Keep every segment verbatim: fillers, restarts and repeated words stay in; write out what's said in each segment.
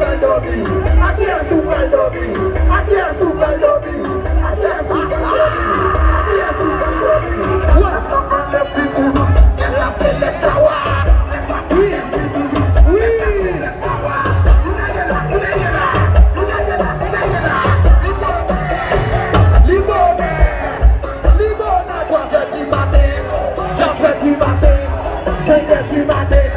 pral dòmi? A kiyès ou pral dòmi? A kiyès ou pral dòmi? A kiyès ou pral dòmi? A kiyès ou pral dòmi? Wè! Sa se yon ti kout, e sa se lè chawa. Wi! Wi! Li bonè! Li bonè! Twazè di maten, katrè di maten, senkè di maten.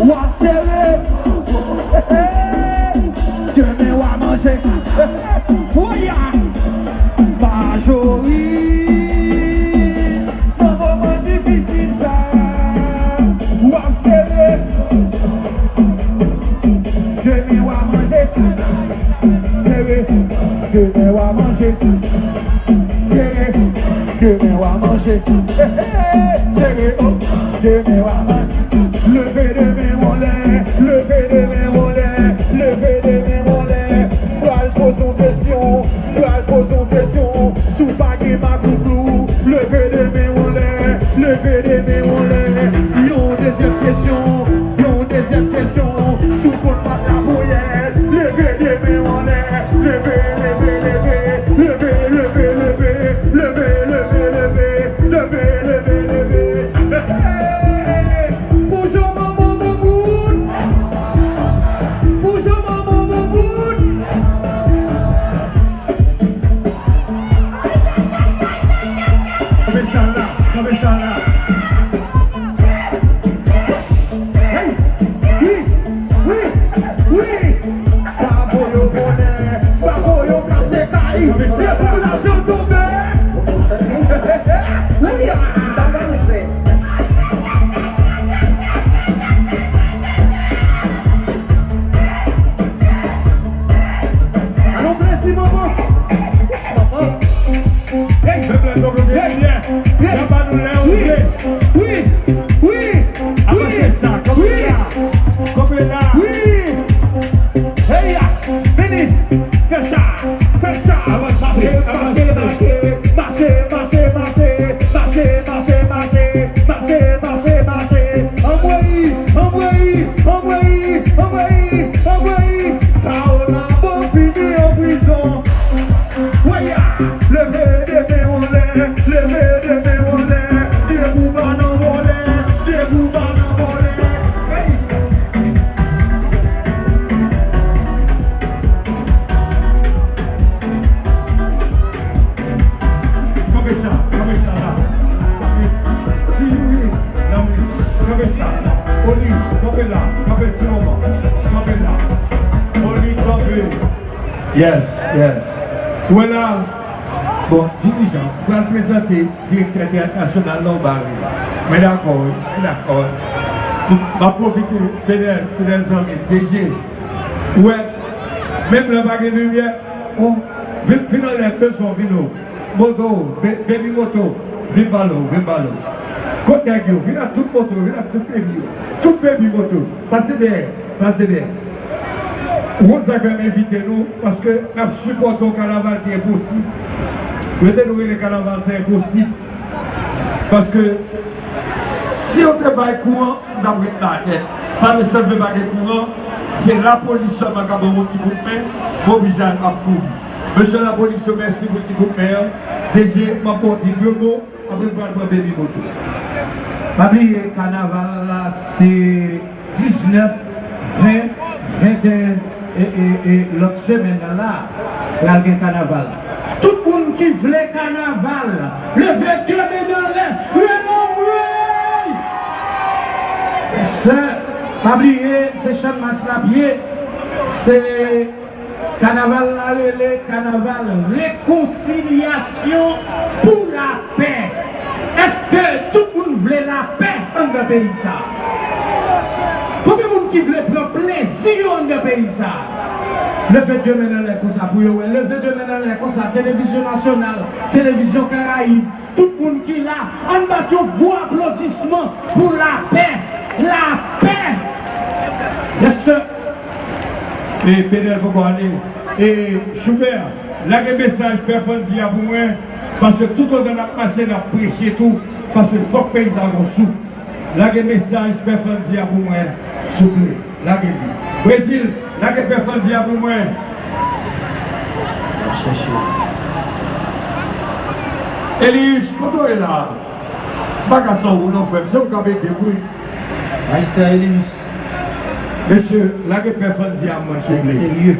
W ap sere. Demen w a manje. Oya! Majori. Nan moman difisil sa, w ap sere. Demen w a manje. Sere. Demen w a manje. Sere. Demen w a manje. Sere. Oh. Demen w a manje. Leve de men w anlè, leve de men w anlè, leve de men w anlè. Pral poze w kesyon, pral poze w kesyon. Si w pa gen magouglou, leve de men w anlè, leve de men w anlè. Yon dezyèm kesyon, yon dezyèm kesyon. Si w konn bat lapriyè, leve de men w anlè, leve, leve, leve, leve, leve, leve, leve, leve, leve. Hey! Pou Jan Manman Bamboun! Pou Jan Manman Bamboun! Kanpe sa la, kanpe sa la. Hey! Wi! Wi! Wi! Bravo yo bonè, bravo yo kase kay. Lè pou lajan tonbe. Wi! Alon plezi manman. Hey! Hey! Hey! Wi! Wi! Wi! Wi! Wi! Wi! Hey ya! Vini! Fè sa! Fè sa! Mache, mache, mache! Mache, mache, mache! Mache, mache, mache! Mache, mache, mache! Anmwey! Anmwey! Anmwey! Anmwey! Anmwey! Kawo Nabo fini an prizon! Waya! Leve de men w anlè, leve de men w anlè, de bouba nan vòlè, de bouba nan vòlè. Hey! Kanpe sa, kanpe sa la. Kanpe. Ti Youri, kanpe. Kanpe sa. Oli, kanpe la, kanpe ti manman. Kanpe la. Oli, kanpe. Yes, yes. Ou wè la, bon, dirijan, m pral prezante direktè Teyat Nasyonal la, w ba li. Mwen dakò, wi, mwen dakò. M ap pwofite, fidèl, fidèl zanmi, D J. Ou wè, menm lè pa gen limyè, o, vin, vin anlè, bezwen w, vin o. Moto, be-, Baby Moto, vin pale w, vin pale w. Kot nèg yo, vin ak tout moto, vin ak tout baby yo. Tout baby moto, pase dèyè, pase dèyè. Ou konn sa k fè m envite nou, paske n ap sipòte yon kanaval ki enposib. Yo te dwe rele kanaval sa enposib. Paske si yo te bay kouran, m t ap ret la nèt. Pa de sèl vle pa gen kouran, se lapolis sèlman k ap ban m yon ti kout men, m oblije al ap kouri. Mesye lapolis yo, mèsi pou ti kout men an. D J, m ap ba w di de mo, apre m pral pran Baby Moto. Pa bliye, kanaval la se diznèf, ven, venteyen, e, e, e lòt semèn nan la, pral gen kanaval. Tout moun ki vle kanaval, leve de men anlè, leve anmwey! Sè, pa bliye, se Channmas n ap ye, se Kanaval la rele kanaval rekonsilyasyon pou lapè. Èske tout moun vle lapè anndan peyi sa? Konbyen moun ki vle pran plezi yo anndan peyi sa? Leve de men anlè konsa pou yo wè. Leve de men anlè konsa. Televizyon nasyonal, televizyon Karayib, tout moun ki la, ann bat yon gwo aplodisman pou lapè. Lapè. Yes sir. E Pedrel poko ale. E Choubè, lage mesaj Pè Fanzi a pou mwen, paske toutotan n ap mache n ap preche tou, paske fòk peyi sa gon souf. Lage mesaj Pè Fanzi a pou mwen, souple. Lage li. Brezil, lage Pè Fanzi a pou mwen. N ap chèche. Elius, kote w ye la? M pa ka san ou non frè m, se ou k ap ede m wi. Majistra Elius. Mesye, lage Pè Fanzi a mwen souple. Serye.